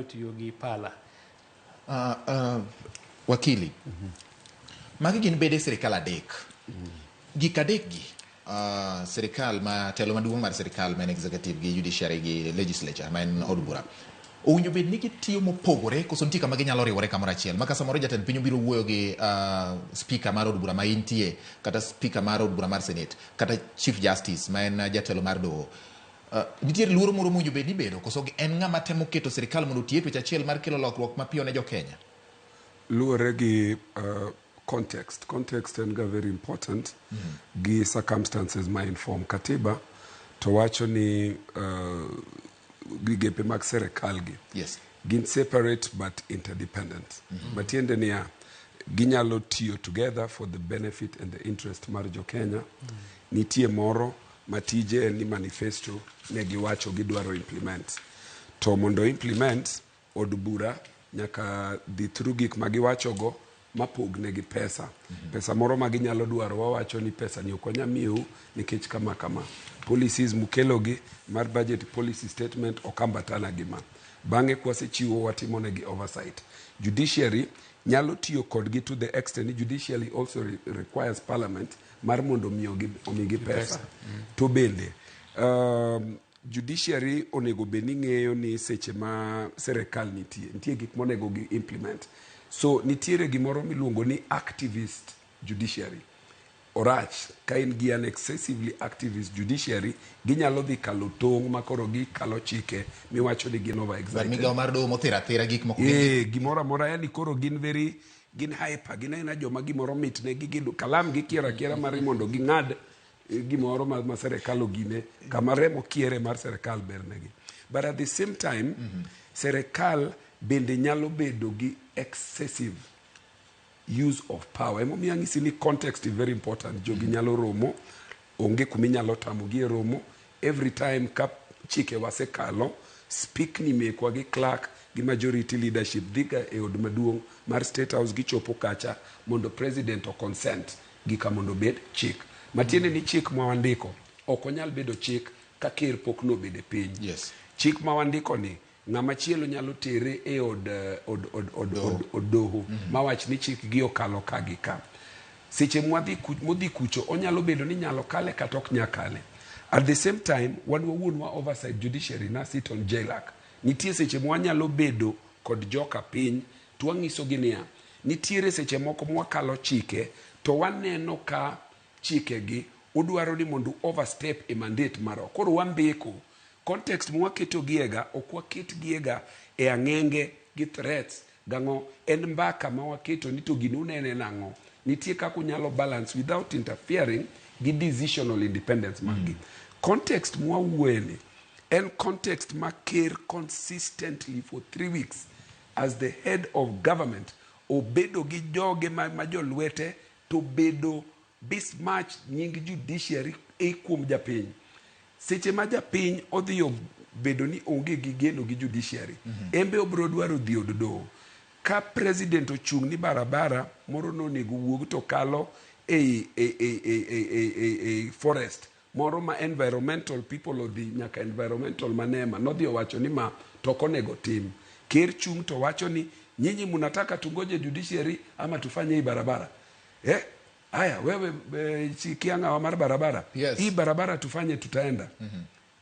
otiyo gi pala. Wakili, magi gin bede sirikal adek. Gik adek gi, sirikal ma telo maduong' mar sirikal ma en executive gi judiciary gi legislature ma en od bura. Owinjo bed ni gitiyo mopogore koso nitie kama ginyalo riwore kamoro achiel. Ma ka samoro jatend piny obiro wuoyo gi speaker mar od bura ma intie kata speaker mar od bura mar senate kata chief justice ma en jatelo mar doho. Nitie luoro moro mowinjo bed ni bedo koso en ng'ama temo keto sirikal mondo otiye twech achiel mar kelo lokruok mapiyo ne jo-Kenya? Luwore gi context. Context en ga very important gi circumstances ma inform katiba to wacho ni migepe mag serikal gi gin separate but interdependent. Matiende niya, ginyalo tiyo together for the benefit and the interest mar jo Kenya. Nitie moro ma tije en ni manifesto ne giwacho gidwaro implement. To mondo implement, od bura nyaka dhi through gik ma giwachogo mapognegi pesa. Pesa moro ma ginyalo dwaro wawacho ni pesa ni ok wanyal miyou nikech kama kama. Policies mukelogi mar budget policy statement ok ambatana gi ma. Bang'e kwasechiwo watimo negi oversight. Judiciary nyalo tiyo kodgi to the extent ni judiciary also requires parliament mar mondo omigi pesa. To bende judiciary onego bed ni ng'eyo ni seche ma serikal nitie, nitie gik monego gi implement. So nitiere gimoro miluongo ni activist judiciary. Orach ka in gi an excessively activist judiciary, ginyalo dhi kalo tong' ma koro gikalo chike miwacho ni gin over But excited. migawo mar doho mothiro athira gik moko. Gimoro amora yani koro gin very gin hyper, gin aina joma gimoro mitne gi kalam gikiero akiera mar mondo ging'ad gimoro ma serikal ogine kama remo kiere mar serikal bernegi. But at the same time, serikal bende nyalo bedo gi excessive use of power. Emomiyo anyisi ni context is very important. Jogi nyalo romo, onge kuma inyalo tamogi e romo. Every time ka chike wasekalo, spikni mekwa gi clerk gi majority leadership dhiga e od maduong' mar State House, gichopo kacha mondo president o consent gika mondo obed chik. Matiende ni chik ma wandiko ok onyal bedo chik ka ker pok nobedo e piny. Chik ma wandiko ni ng'ama chielo nyalo tere e od, od, od, od, od, od doho mawach ni chik gi okalo ka gi ka. Seche modhi kucho onyalo bedo ni nyalo kale kata ok nyal kale. At the same time, wan wawuon wa oversight judiciary na sit on JLAC. Nitie seche mwanyalo bedo kod joka piny to wang'isogi niya, nitiere seche moko mwakalo chike to waneno ka chikegi udwaro ni mondo overstep e mandate marwa. Koro wambeko. Context mwaketogiega ok waketgiega e ang'enge gi threats gang'o, en mbaka ma waketo ni to gino unene nang'o. Nitie kaka unyalo balance without interfering gi decisional independence mag gi. Context mwawuoye ni en context ma ker consistently for 3 weeks as the head of government obedo gi joge ma jolwete to bedo besmirch nying judiciary e kuom japiny. Seche ma japiny odhi bedo ni onge gi geno gi judiciary, en be obiro dwaro dhi od doho. Ka president ochung' ni barabara moro nonego wuog to kalo ei forest moro ma environmental people odhi nyaka environmental manema nodhi owacho ni ma to ok onego tim. Ker chung' to wacho ni nyinyi munataka tungoje judiciary ama tufanye hii barabara, eh? Aya wewe, kia ng'awa mar barabara, hii barabara tufanye, tutaenda.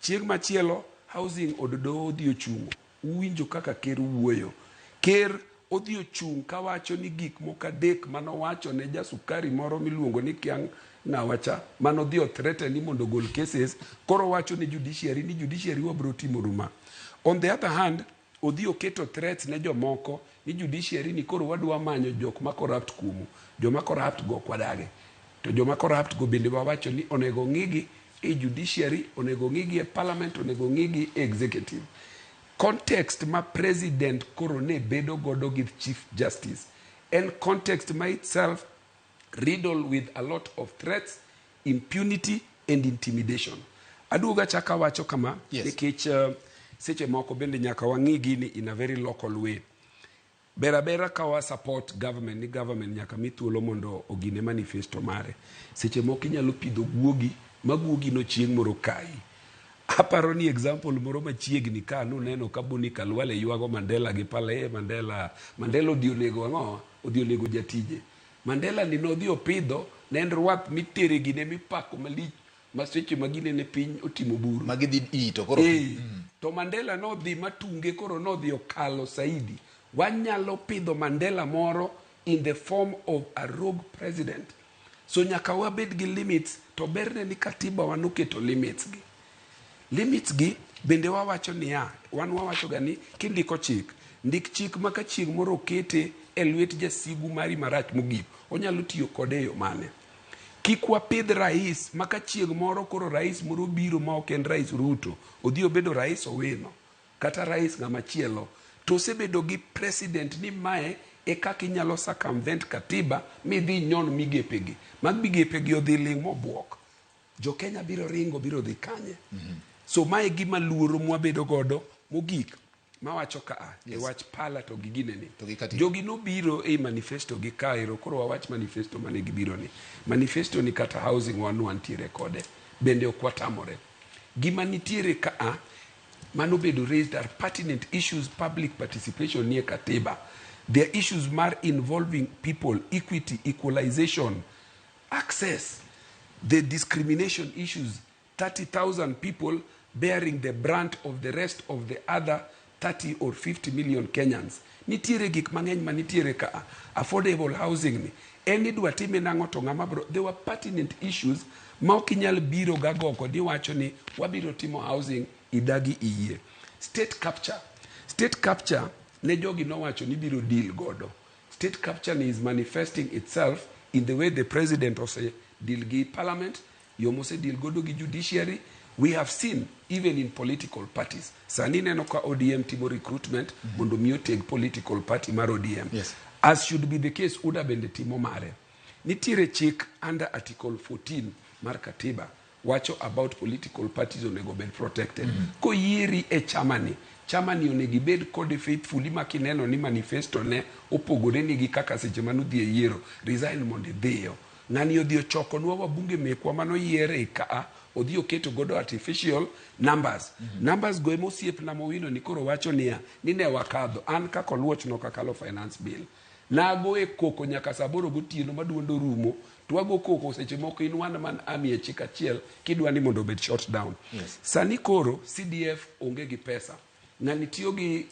Chieng' machielo housing od doho odhi ochung'o. Uwinjo kaka ker wuoyo. Ker odhi ochung' kawacho ni gik moko adek manowacho ne jasukari moro miluongo ni kia ng'awa cha manodhi othreaten ni mondo ogol cases, koro wacho ni judiciary ni judiciary wabro timo ruma. On the other hand, odhi oketo threats ne jomoko ni judiciary ni koro wadwa manyo jok ma corrupt kuomu. Joma corrupt go ok wadage, to joma corrupt go bende wawacho ni onego ng'igi e judiciary, onego ng'igi e parliament, onego ng'igi e executive. Context ma president koro ne bedo godo gi chief justice en context ma itself riddle with a lot of threats, impunity and intimidation. Aduogo achako awacho kama nikech seche moko bende nyaka wang'i gini in a very local way. Ber abera ka wa support government ni government nyaka mi thuolo mondo ogine manifesto mare. Seche moko inyalo pidho guogi ma guogi no chieng' moro kayi. Aparo ni example moro machiegni ka nuneno ka Boni Khalwale ywago Mandela gi pala e Mandela Mandela odhi onego ang'o odhi onego jatije Mandela ni nodhi opidho ne en rwath mitere gine mipako malich ma seche ma ginene piny otimo buru ma gidhi ito koro Eh, to Mandela nodhi matunge koro nodhi okalo saidi wanyalo pidho Mandela moro in the form of a rogue president so nyaka wabed gi limits to berne ni katiba wa noketo limits gi limits gi bende wawacho niya wan wawacho ga ni kindiko chik ndik chik ma ka chieng' moro okete e lwet jasigu mari marach mogik onyalo tiyo kode e yo mane kik wapidh rais ma ka chieng' moro koro rais moro biro ma ok en rais Ruto odhi obedo rais Owino kata rais ng'ama chielo to osebedo gi president ni mae e kaka inyalo circumvent katiba midhi nyon migepegi mag migepegi odhi ling' mobuok jo Kenya biro ringo biro dhi kanye so mae gima luoro mwabedo godo mogik mawacho kaa yes. e wach pala to gi ginene To gi katiba. jogi nobiro ei manifesto gi kaero koro wawach manifesto mane gibiro ni manifesto ni kata housing wan wantiere kode bende ok watamore gima nitiere kaa manobedo raised are pertinent issues public participation nie katiba there are issues mar involving people equity equalization access the discrimination issues 30,000 people bearing the brunt of the rest of the other 30 or 50 million Kenyans. Nitiere gik mang'eny ma nitiere ka affordable housing ni en idwa time nang'o to ng'ama bro there were pertinent issues ma ok inyal biro gagoko ni wacho ni wabiro timo housing idagi iyie. State capture. State capture ne jogi nowacho ni biro deal godo. State capture is manifesting itself in the way the president ose deal gi parliament yo mose deal godo gi judiciary we have seen even in political parties sani ineno ka ODM timo recruitment mondo mi oteg political party mar ODM Yes. as should be the case UDA bende timo mare nitiere chik under article 14 mar katiba wacho about political parties onego bed protected mm -hmm. koyieri e chamani chamani onego ibed kode faithfully ma kineno ni manifesto ne opogore nigi kaka seche manodhi e yiero resign mondo idhiyo ng'ani odhi ochokonwa wabunge mekwa manoyier e kaa odhi oketo godo artificial numbers mm -hmm. numbers go ema osiepna Mowino ni koro wacho niya ni ne wakadho an kaka oluoch nokakalo finance bill nago e koko nyaka saa aboro gotieno ma duond orumo to wago koko seche moko in one man army e chik achiel kidwa ni mondo obed shot down Yes. sani koro CDF onge gi pesa ng'ani tiyo gi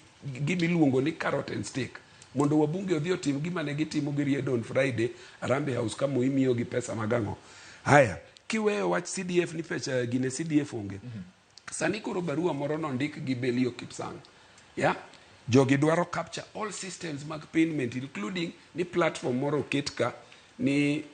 gimiluongo ni carrot and stick mondo wabunge odhi otim gima ne gitimo gi Riedo on Friday Harambee House kama imiyo gi pesa mag ang'o haya kiweyo wach CDF ni pesa gine CDF onge mm -hmm. sani koro barua moro nondik gi Belio Kipsang ya jogi dwaro capture all systems mag payment including ni platform moro oket ka ni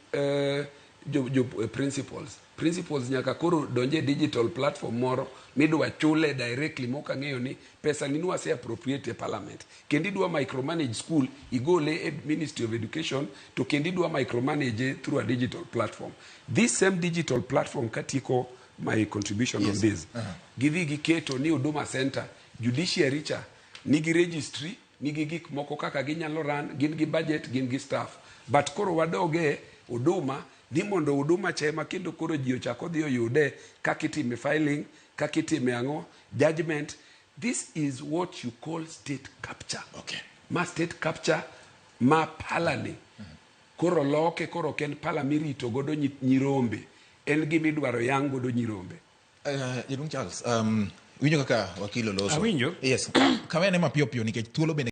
jo, jo principals principals nyaka koro donje digital platform moro midwa chule directly mok ang'eyo ni pesa ni nwase appropriate e parliament kendo idwa micromanage school igole e ministry of education to kendo idwa micromanage through a digital platform this same digital platform katieko my contribution yes. on this gidhi giketo ni huduma center judiciary cha nigi registry nigi gik moko kaka ginyalo run gin gi budget gin gi staff but koro wadoge huduma ni mondo huduma cha ema kendo koro ji ochak odhi oyude kaka itime filing kaka itime ang'o judgment this is what you call state capture Okay. ma state capture ma palani koro loke koro ok en pala mirito godo nyirombe en gima idwaro yang' godo nyirombe Jaduong' Charles, winjo kaka wakil oloso. Awinjo. Yes. Kawene mapiyo piyo nikech thuolo bende